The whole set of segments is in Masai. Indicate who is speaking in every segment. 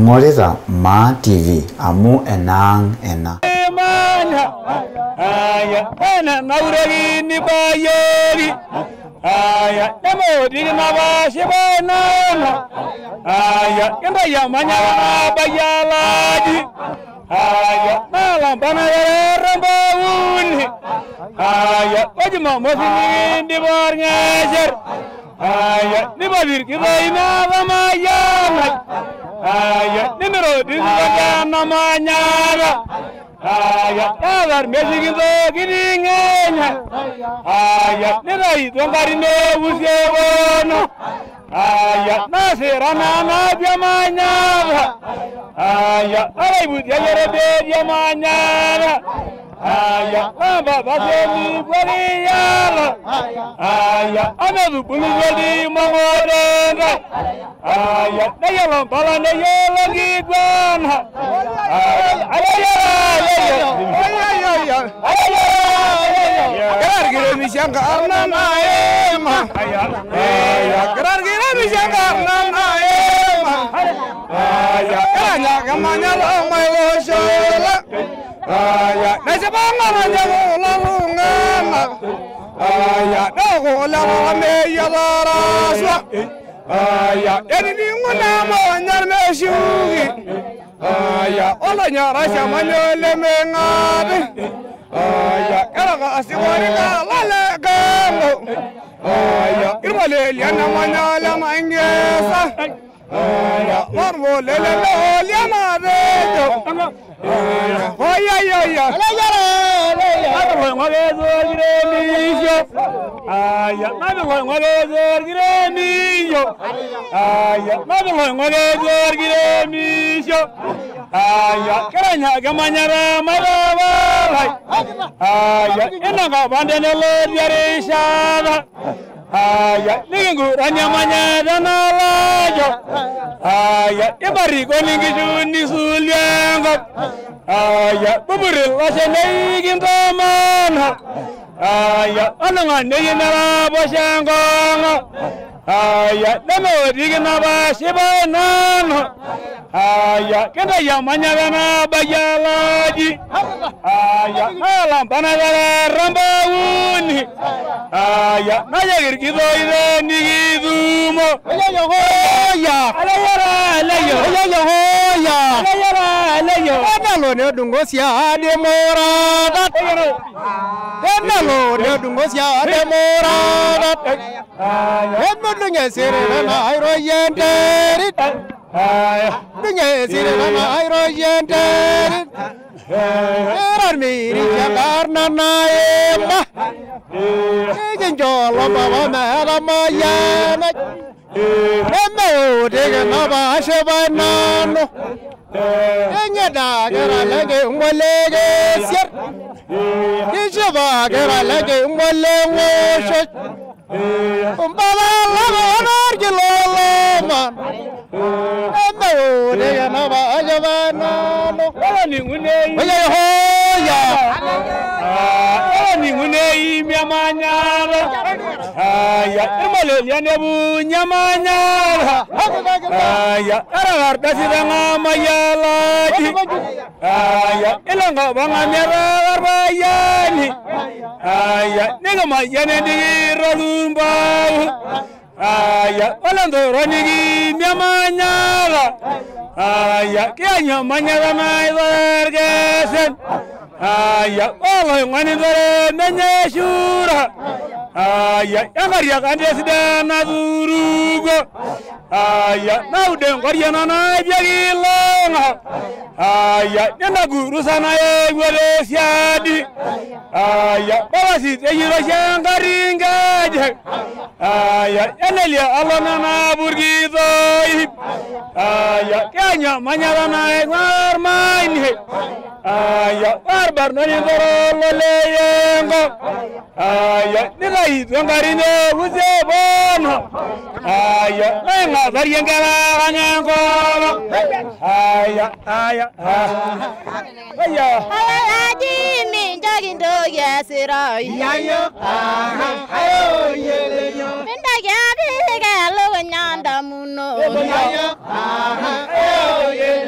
Speaker 1: Ingorita Maa TV amu enaang ena.
Speaker 2: Aya, ena nauregi ni bayeri. Aya, nemo digna ba shibana. Aya, kenda ya manyana bayalaji. Aya, nalambana ramba uni. Aya, wajma mosini ndi barngejer. Aya, nibadir kidaina ramayana. Aya, nimero digna namanyara. Aya, yadar mesikindo kidingenya. Aya, nirai dongarine usebono. Aya, nasirana na byamanyara. Aya, araibu yayerebe byamanyara. Aya, amba basemi bwaliyala. Aya, amezu buluzoli mongorenda. Aya, nayelo bala nayelo gigwana. Aya, aya,
Speaker 3: Aya, ola nyara shamanyole mengabe. Aya, karaga asiwarika lale gango. Aya, irmale liana manyala mangesa. Aya, marmo lele liana rejo. Aya, oya ya ya.
Speaker 2: Aya, Aya, keranya gamanyara marabalai. Aya, inanga bandenelo diarishana. Aya, ningu ranyamanya nalajo. Aya, ibari koningi ni suliango. Aya, buburil wasene gintamana. Aya, ananga neyinara boshangongo. Aya, nemo digna ba shibanana. Aya, kenda ya manyana bayalaji. Aya, alambana ramba uni. Aya, nayagir kidoide nigidumo. Oya hoya. Alayara alayo.
Speaker 3: Oya hoya.
Speaker 2: Alayara alayo.
Speaker 3: Enalo ne dungo sia de moradat. Enalo ne dungo sia de moradat. Aya, sere na airo yenterit.
Speaker 2: Aya,
Speaker 3: dunye sere na airo yenterit. Erar miri jagarna na emma. Ejinjolo baba mera mayana. Emme odega na ba shebanano. Enye da gara lege ngolege sier. Ishiba gara lege ngole ngosho. Umbala lama nargilolo man. Emme odega na ba shebanano.
Speaker 2: Ola ningune.
Speaker 3: Oye hoya.
Speaker 2: Ola ningune imyamanyara. Aya, irmale yanebu nyamanyara. Aya, aragar dasiranga mayalaji. Aya, ilanga bangamera arbayani. Aya, nigama yanedi ralumbau. Aya, olando ronigi nyamanyara. Aya, kianya manyara maidargesen. Aya, olo ngani dore menyeshura. Aya, yangaria kandesida nadurugo. Aya, naude ngoriana na byagilonga. Aya, nenda sana egwele siadi. Aya, babasi ejiro shangaringaje. Aya, enelia alona na burgidoi. Aya, kanya manyara na egwar maini. Aya, barbar nani doro leyengo. Aya, nigai dongarine uzebono. Aya, lenga variengera kanyango. Aya, aya, aya.
Speaker 4: Alaji minjogindo yesirai.
Speaker 3: Yayo, aha, ayo yeleyo.
Speaker 4: Mindaga biga lo nyanda muno.
Speaker 3: Yayo, aha, ayo yeleyo.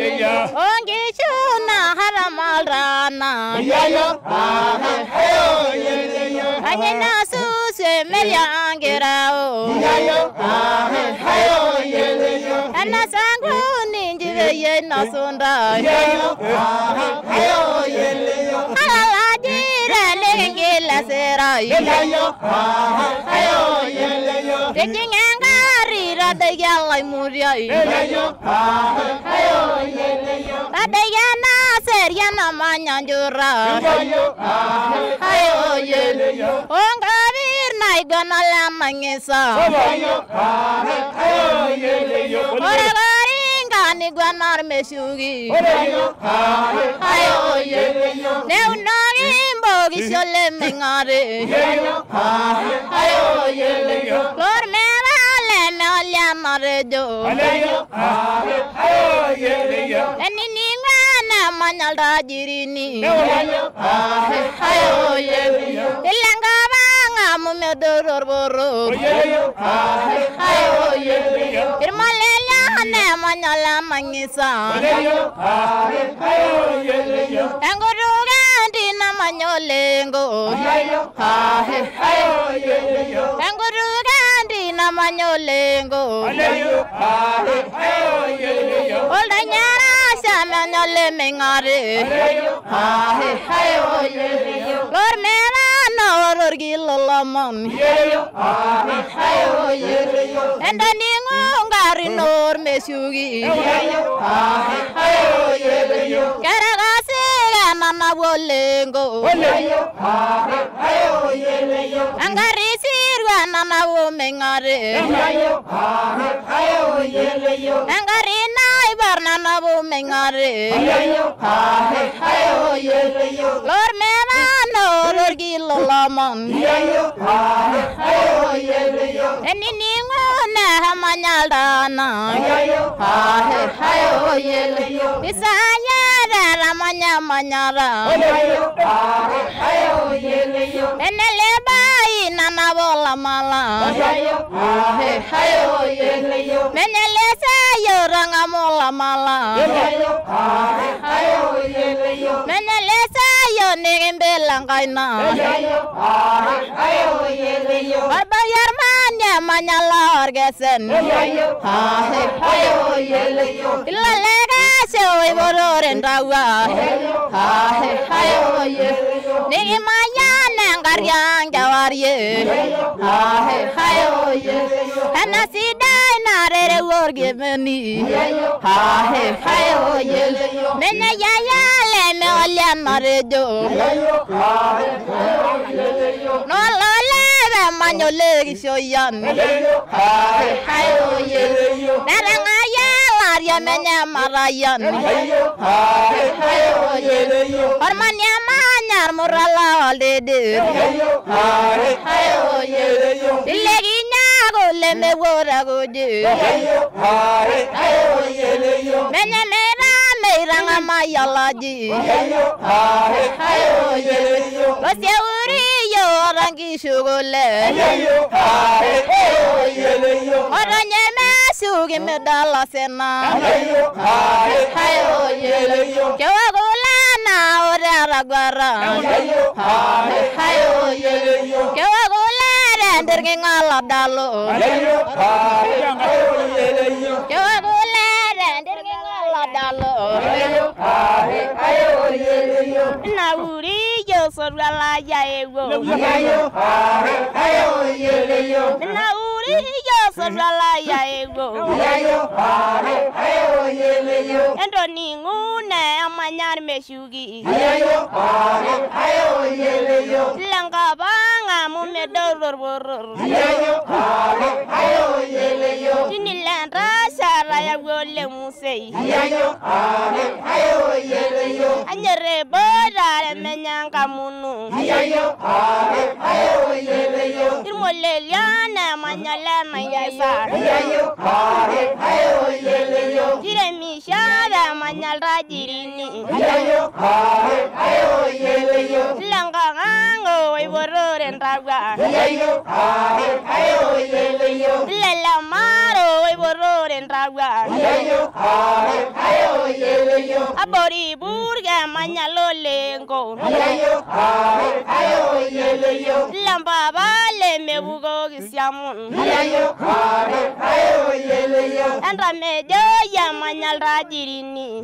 Speaker 4: Oibotore ntawua Abori burge manya lolengo Lamba bale mebugo kisiamun Enda mejo ya manya rajirini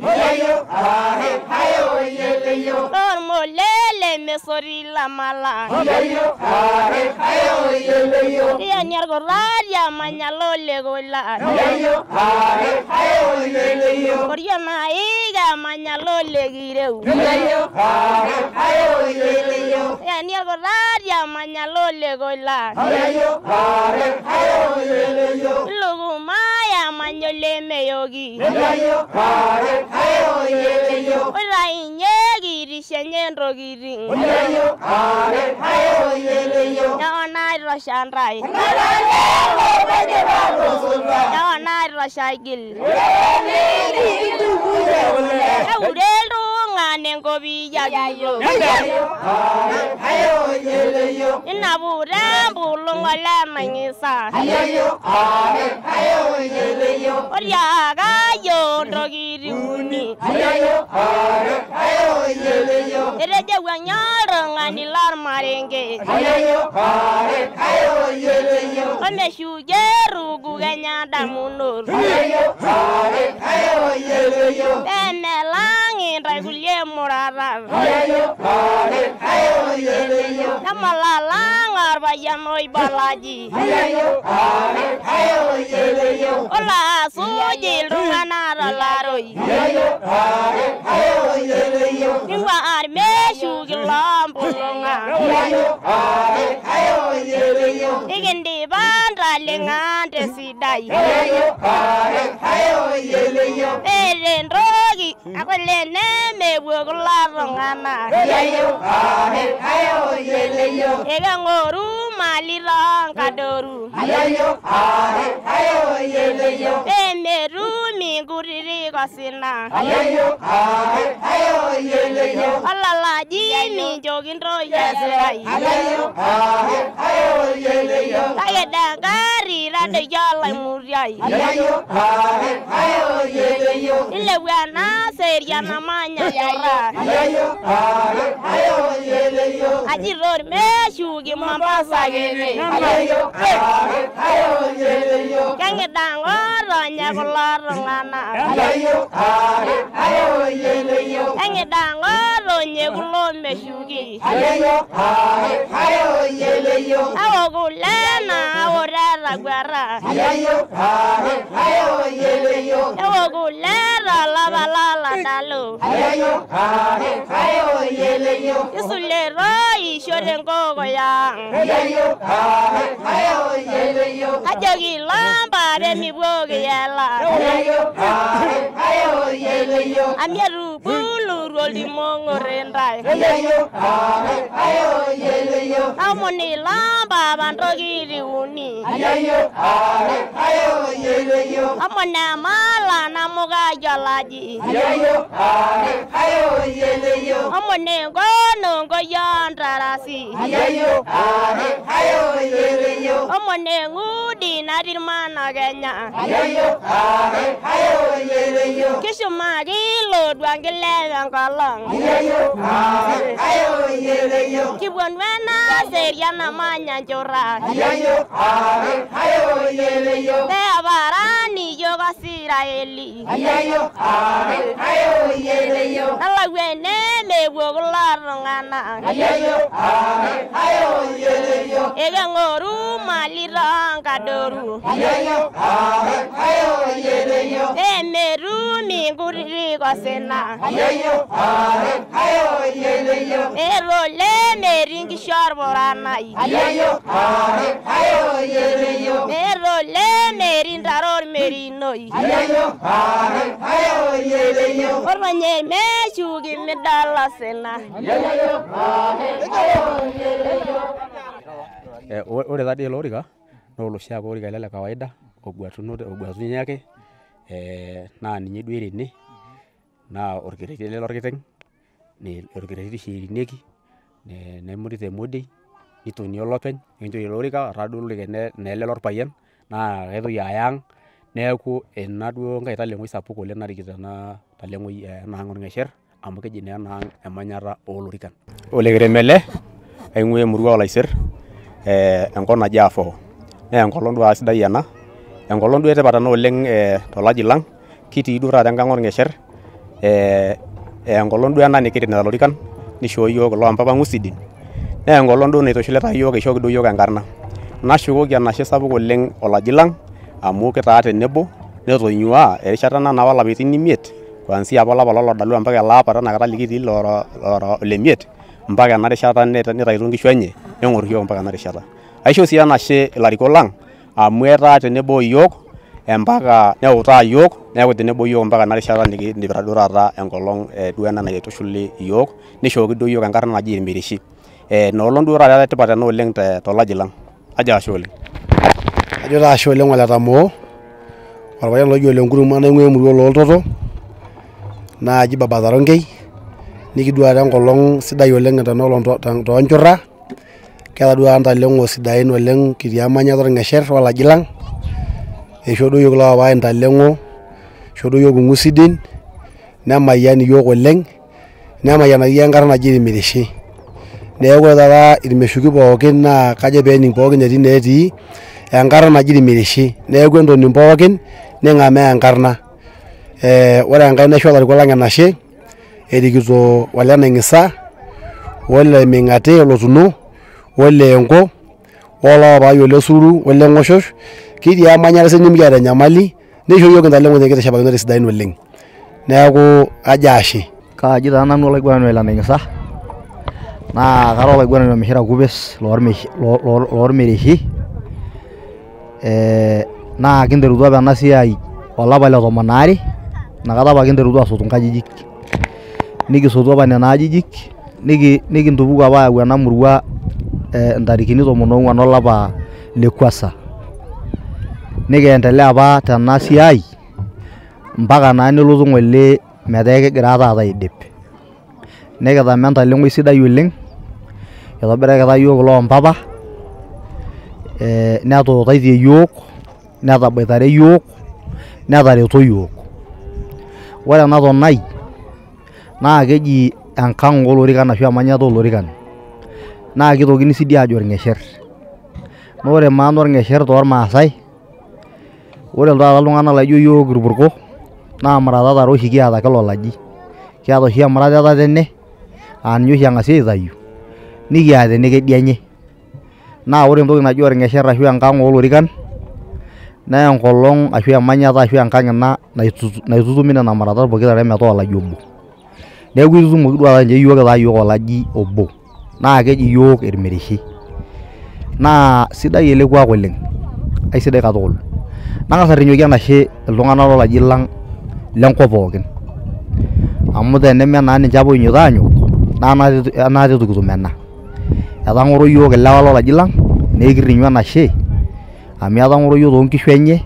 Speaker 4: Ormolele mesori la mala Tiani manya lole gola Oriana iga manya lole gireu Tiani algoraria manya lole gola Lugumaya manya le meyogi Ora inyegi rishenye nrogirin Yaona roshanrai Yaona roshagil Eurelu ngane ngobi yayo Inabura bulungo la mangisa Oriaga yo nrogiriuni Ereje wanyoro ngani lar marenge Omeshuge rugu genya damunur Emelangi ndraigulie murara Namalalang arbayan oi balaji Ola suji rungana laroi Ningwa armeshu gilampulunga Igindi bandra lengante sidai Eren rogi akwele neme wogla rongana Ega ngoru malirang kadoru Emeru minguriri kosina Olala jimi jogin roya serai Kagedangari rado yola muriai Ilewana seriana manya yora Ajiror meshugi Mombasa gene Kangedangoro nyakulorongana Kangedangoro nyakulo meshugi Awokulena aworera gwara Awokulera labalala dalo Isulero ishore ngogo yang Ajogi lamba remi bogi yela Amieru bulu roli mongo rendai Amoni lamba bandrogi uni Amona mala namuga yalaji Amone ngono ngoyandarasi Amone ngudi nadirmana kenya Kishumagi lodwangile nkolong Kibwan wena seriana manya njora Teabarani yoga Israeli Nalawene mewoglarongana Ega ngoru malirang kadoru Emeru minguriri kosena Erole meringi shorboranai Erole merindaror merinoi Ormanye meshugi medala sena
Speaker 5: Ore tadi ele orika naa oloshiake orika ele le kawaida oguatunye ake naa ninye duo erene naa orkereti ele lorkiteng orkereti oshi erinieki nemuti temodiei nitonie olopeny nikinchori ele orika etaa duo olorika naa ele lorpayian naa kaitoki aya ang Neeku ina duo nkae taleng'oi sapuk oleng narikito ena taleng'oi ena ang' orng'esher amu keji naa ena ang' emanyata oolorikan. Olekerem ele aing'ua emurua olaiser enkop naji Afoo. Naa enkolong duo sidai ena, enkolong duo etipat ena oleng tolaji lang, kitii duo taata enkang orng'esher, enkolong duo ena nikirinita ilorikan nishoo yiok iloompapa ng'usidin, naa enkolong duo naitushulita yiok ishooki duo yiok enkarna. Nashukoki enashe sapuk oleng olaji lang amu kitaa tenebo netonyuaa erishata ena nawa ilapaitin 5 kuanzia apa olapa loladalu mpaka ele apa tanakata likitii lora olemiet mpaka ena rishata nitaituo nkishu enye neng'or yiok mpaka ena rishata. Aisho sii enashe ilarikok lang amu etaa tenebo yiok mpaka neutaa yiok neeku tenebo yiok mpaka ena rishata nikindipita duo taata enkolong duo ena naitushuli yiok nishooki duo yiok enkarna naji Irmirishi. Ina olong duo taata etipat ena oleng tolaji lang. Ajo ashe oleng.
Speaker 3: Ajo taa ashe oleng oletamoo orpayian loji ole Nkuruma naing'ua emurua olooltoto naaji Baba Taronkei nikiduata enkolong sidai oleng tenoolong toonchurra. Kiata duo taata ntaleng'o sidain oleng kitii emanyata orng'esher olaji lang. Eishoo duo yiok ilopapai intaleng'o, ishoo duo yiok ing'usidin nemayian iyiok oleng, nemayianaki yiok enkarna naji Irmirishi. Neeku ore taata irmeshuki pookin naa kajo peening pookin etii ineetii enkarna naji Irmirishi. Neeku entoning pookin ning'amaa enkarna. Ore enkae naisho ilarikok lang enashe erikito ole Naing'isa ole Ming'ati olotuno ole Enko oloopapai ole Sururu ole Ng'oshosh. Kitii emanyata sidai nemikiata enyamali neishoo yiok intaleng'o nikitishipakinote sidain oleng. Neeku ajo ashe.
Speaker 6: Kaaji taa nanu olaiguanani ole Naing'isa naa kara olaiguanani omishira kupes loormirishi. Naa kinterutua apa ena siai olapa le 12 inakata apa kinterutua asotu nkajijik. Nikisotu apa nena ajijik nikintupuku apa ayau ena murua ntarikini 14 olapa le kwasa. Nikiendelea apa tena siai mpaka naa nelotu ng'ole metaa ekigira taata aidip. Nikitama entaleng'oi sidai oleng, itobirakita yiok iloompapa, netuutaitie yiok, netaboitare yiok, netareto yiok. Ore ena tonai naa keji enkang oolorikan ashu emanyata oolorikan. Naa kitokini sii dii aajo orng'esher. Naa ore maana orng'esher toormaasai, ore taata iltung'anak laijo yiok irpurko naa muratat are oshi kiata kila olaji. Kiata oshi emurat etatene aa ninye oshi eng'asi aitayu, nikiata enekedianye. Naa ore entoki naji orng'esher ashu enkang oolorikan naa enkolong ashu emanyata ashu enkang ina naitutumi nena muratat pokirare metaa olaji obo. Neeku itutumoki duo taata ninche yiok kitaa yiok olaji obo. Naa keji yiok Irmirishi. Naa sidai ele kuak oleng, aisidai katukul. Nang'as arrinyoki enashe iltung'anak lolaji lang lenkop pookin. Amu teneme naa ninche apa oinyioto aanyok, naa enaata eitu kitum ena. Etang'oro yiok ilewa lolaji lang, naa ekirrinyu enashe amu etang'oro yiok toonkishu enye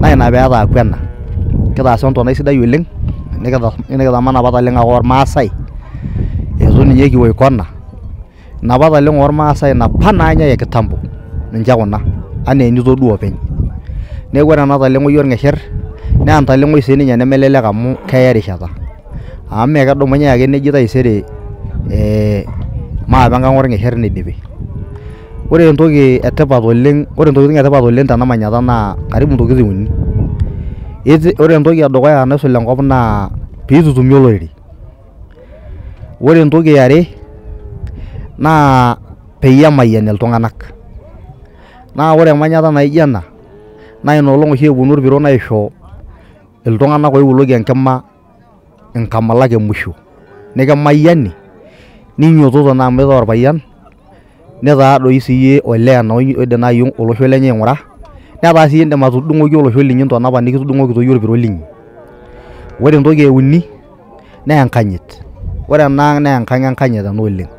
Speaker 6: naa ina peetaaku ena. Kitaasa entonai sidai oleng, nikitama enapa taleng'o ake ormaasai, eitu ninye kiwuo aikona. Inapa taleng'o ormaasai napa naanyai e kitambo ninche kuna anaa enitodua openy. Neeku ore ena taleng'oi orng'esher naa entaleng'oi siininye nemelelek amu keya erishata. Amu mee kedumunye ake neji taisere maape enkang orng'esher neidipi. Ore entoki etipat oleng, ore ntokitin etipat oleng tena manyata naa karibu ntokitin uni. Ore entoki edukuya naisul enkop naa piitutumi olorere. Ore entoki eare naa peyie emayiani iltung'anak. Naa ore emanyata naijo ena naa ina olong oshi eponu orpiron aisho iltung'anak oiwuloki enkima inkamalak e musho. Nikimayiani ninyototo naa amu itaa orpayian nitaa doi siiyie olee naa oidim naaji olosho lenye aing'ura netaa sii indim atudung'oki olosho linyi intona apa nikitudung'okito iyie orpiro linyi. Ore entoki euni naa enkanyit. Ore ena ang' naa enkang' enkanyit ena oleng.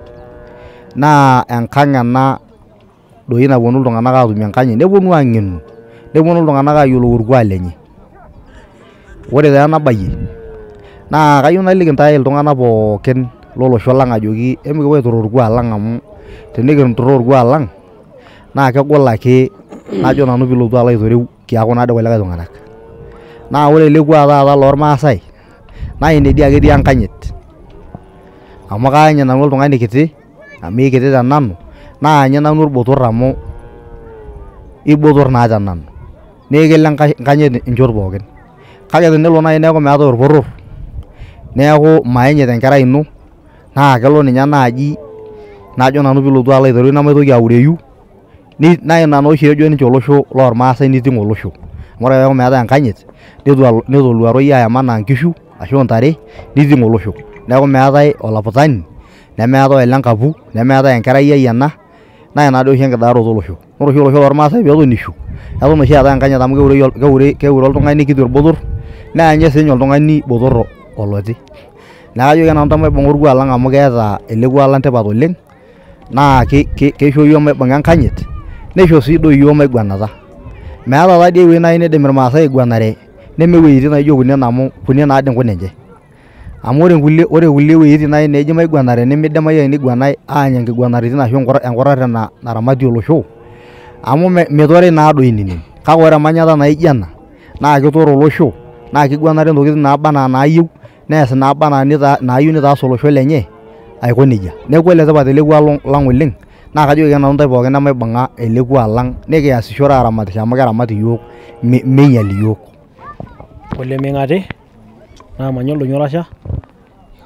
Speaker 6: Naa enkang' ena doi naponu iltung'anak aatumie enkanyit, neponu aang'enu, neponu iltung'anak ayiolou orkuak lenye. Ore taa enabayie naa kayieu naliki intae iltung'anak pookin lolosho lang ajoki emikipuo aiturraa orkuak lang amu tenikinturraa orkuak lang naa kegol ake najo nanu piilotu alo aitoreu Kiaku naa doi kulikae tung'anak. Naa ore ele kuak taata lormaasai naa ine dii ake etii enkanyit. Amu kaanyit nanu oltung'ani kiti amu ikiti tenanu naanyit nanu orbotor amu ibotor naa tenanu. Naa ekelo enkanyit inchot pookin. Kake tenelo naaji neeku meetae orbotor neeku maanyit enkerai ino naa kelo ninye naaji najo nanu piilotu alo aitereu nemaitoki aureyu naa ina naa oshi ejo ninche olosho lormaasai niting olosho. Amu ore peeku meetae enkanyit netoluaro ayama anaa nkishu ashu ntare niting olosho. Neeku meetae olaputani nemeetae olenkapu nemeetae enkerai ai ena naa ina doi oshi enkidaaroto olosho. Ore oshi olosho lormaasai peeton ishu eton oshi eetae enkanyit amu keure oltung'ani kiti orbotor neanyit siinye oltung'ani botor oloti. Neeku kajoki nanu maibung'a orkuak lang amu keeta ele kuak lang tipat oleng naa keisho yiok maibung'a enkanyit neisho sii doi yiok maiguanata. Meeta taa dii ewueji naaji niidim irmaasai aiguanare neme wuejitin naijo kunen amu kunen naa dii nkuninche. Amu ore kulie wuejitin naaji neeji maiguanare nemidimayu ake niguanae aanya nkiguanaritin ashu enkurarre naramatie olosho amu mitorei naa doi nenen. Kake ore emanyata naijo ena naa kitoro olosho naa kiguanare ntokitin naaba anaa naayieu nees naaba anaa naayieu nitaas olosho lenye aiko nejia. Neeku enetipat ele kuak lang oleng naa kajoki ake nanu ntae pookin emaibung'a ele kuak lang nikiasishore aramatisho amu keramat iyiok meinyial iyiok.
Speaker 7: Ole Ming'ati naamanya oldonyio Lasha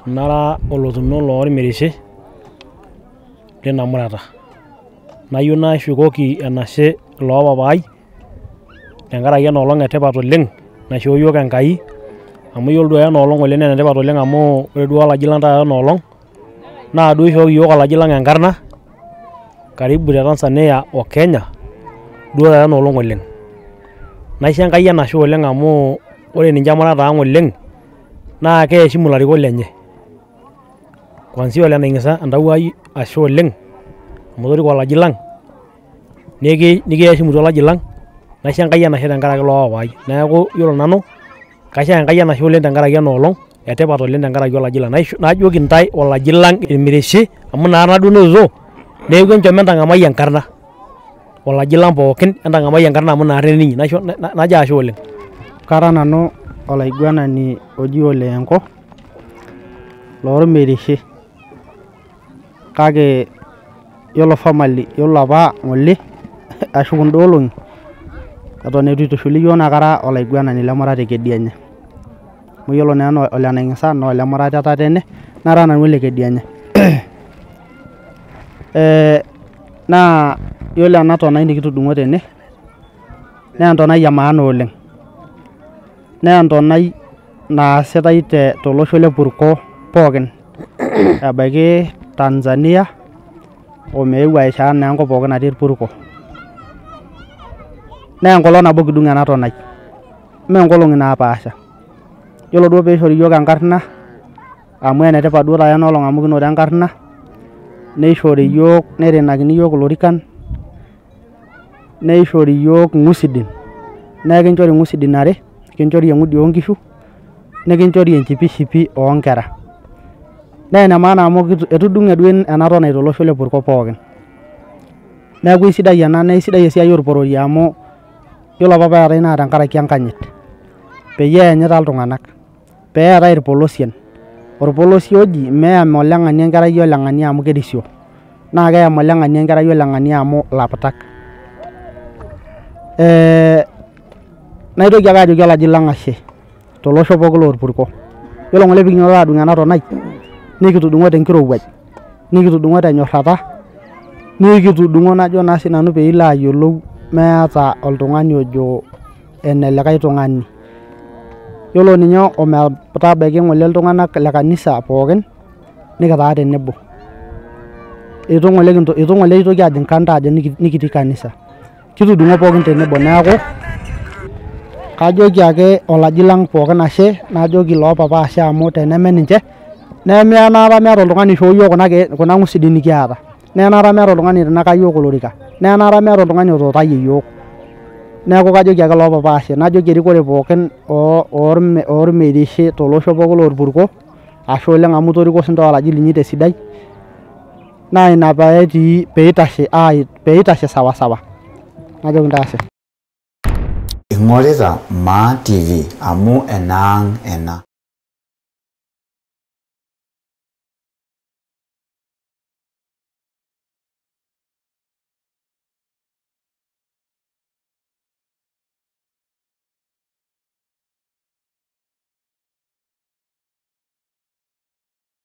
Speaker 7: nara olotuno loormirishe lina murata. Nayieu nashukoki enashe loopapai tenkaraki ena olong etipat oleng naishoo yiok Enkai amu yiolo duo ena olong oleng naa enetipat oleng amu ore duo olaji lang taata ena olong naa duo ishooki yiok olaji lang enkarna karibu te Tanzania o Kenya duo taata ena olong oleng. Naisho Enkai enashe oleng amu ore ninche emurata ang oleng naa keeshimu ilarikok lenye. Kwanzia ole Naing'isa entawuo ai ashe oleng amu itoriko olaji lang nikieshimutua olaji lang naisho Enkai enashe tenkaraki loopapai. Neeku yiolo nanu kaisho Enkai enashe oleng tenkaraki ena olong etipat oleng tenkaraki olaji lang. Najoki ntae olaji lang irmirishi amu inakata duo inotito neeku enchom entang'amai enkarna olaji lang pookin entang'amai enkarna amu inakata ening'i najo ashe oleng.
Speaker 8: Kara nanu olaiguanani oji Ole Enko lormirishe kake yiolo family yiolo apa ng'ole ashu kunda olong'i eton eitu itushuli yiok naa kara olaiguanani lemurata e kedianye. Amu yiolo naa ena Ole Naing'isa naa olemurata etatene nara nanu ole kedianye. Naa yiolo ena tonai nikitudung'o tene naa entonai e maana oleng. Naa entonai naasitai tolosho le Purko pookin ebaiki Tanzania omeu aishaa naa enkop pookin natii Irpurko. Naa enkolong nabo kidung ena tonai mee nkolong'i napaasha. Yiolo duo peishori yiok enkarna amu enetipat duo taata ena olong amu kinoto enkarna neishori yiok neirinakini yiok ilorikan neishori yiok ing'usidin naa ekinchori ing'usidin are kinchori eng'udi oonkishu nikinchori enchipishipi oonkera. Naa ene maana amu etudung'e duo ena tonai tolosho le Purko pookin. Neeku eisidai ena naa eisidai esiai orporori amu yiolo apa peetae naa tenkaraki enkanyit peyie eyanyita iltung'anak peetae irpolosien. Orpolosie oji meyam oleng'ani enkerai oleng'ani amu kerisio naa keyam oleng'ani enkerai oleng'ani amu ilaputak. Naitoki ake ajoki olaji lang ashe tolosho pookin lorpurko. Yiolo ng'ole pikinyototo adung ena tonai nikitudung'o tenkirowuaj nikitudung'o tenyorrata nikitudung'o najo naa sinanu piilo ayiolou meeta oltung'ani ojo enelikae tung'ani. Yiolo ninye ometabaiki ng'ole iltung'anak le kanisa pookin nikitaa tenebo. Eitu ng'ole eitoki ajing kando ajo nikitii kanisa. Kitudung'o pookin tenebo neeku kajoki ake olaji lang pookin ashe najoki loopapa ashe amu teneme ninche nemeya naata meeta oltung'ani oishoo yiok kuna ng'usidin nikiata. Neya naata meeta oltung'ani oirinaka yiok olorika. Neya naata meeta oltung'ani otuutayie yiok. Neeku kajoki ake loopapa ashe najoki erikore pookin ormirishe tolosho pookin lorpurko ashe oleng amu itoriko sintae olaji linyi tesidai naa ina peetii peitashe sawasawa. Najoki ntae ashe.
Speaker 1: Ing'orita Maa TV amu enaang' ena.